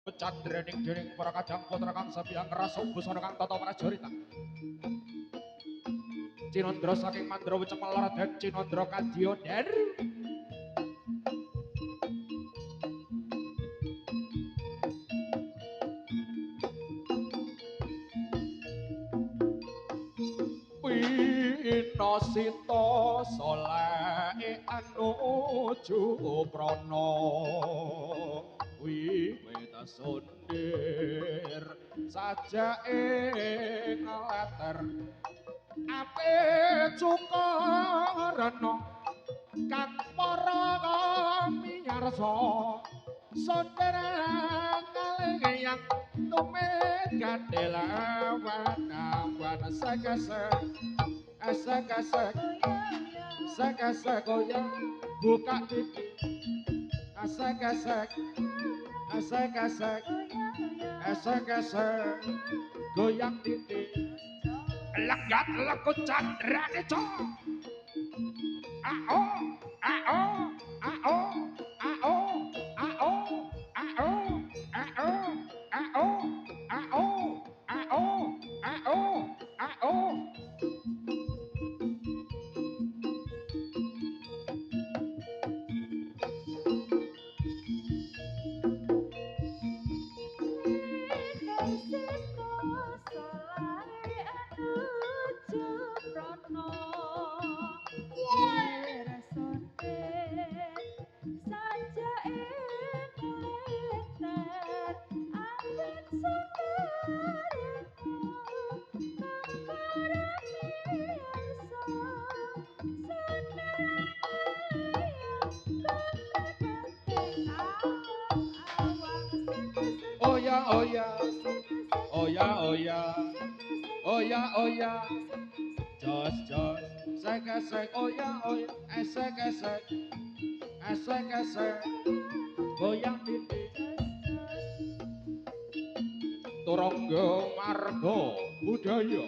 Candrening dening para kadang putra kang sabiyang rasa busana kang tata prajurita. Cinandra saking Mandra Wicemel Raden Cinandra Kadya Daru. Winosita saleh anuju prana wiwit sundir sajake nglater ape cukarana kang para miyarsa sundir kaliyang tumit gandelawan awan sekesek esek-esek esek-esek goyang buka titik esek-esek esek-esek esek-esek goyang titik lengat lekut candrane cok ao ao ao ao ao ao ao ao ao ao ao ao. Oh ya, oh ya, oh ya, oh ya, oh ya, jos jos, sek sek, oh ya, oh ya, esek esek, esek esek, goyang titik, turangga marga budaya.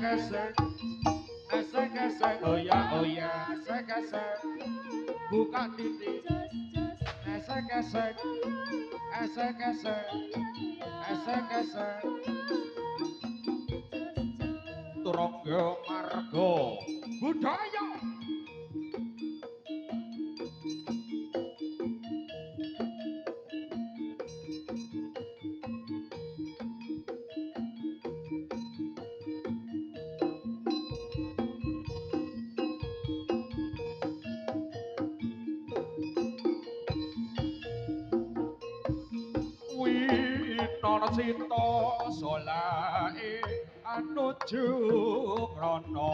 Esek esek esek oh ya esek esek buka titik esek esek esek esek esek esek turangga marga budaya. Winarasita solahe anuju krana.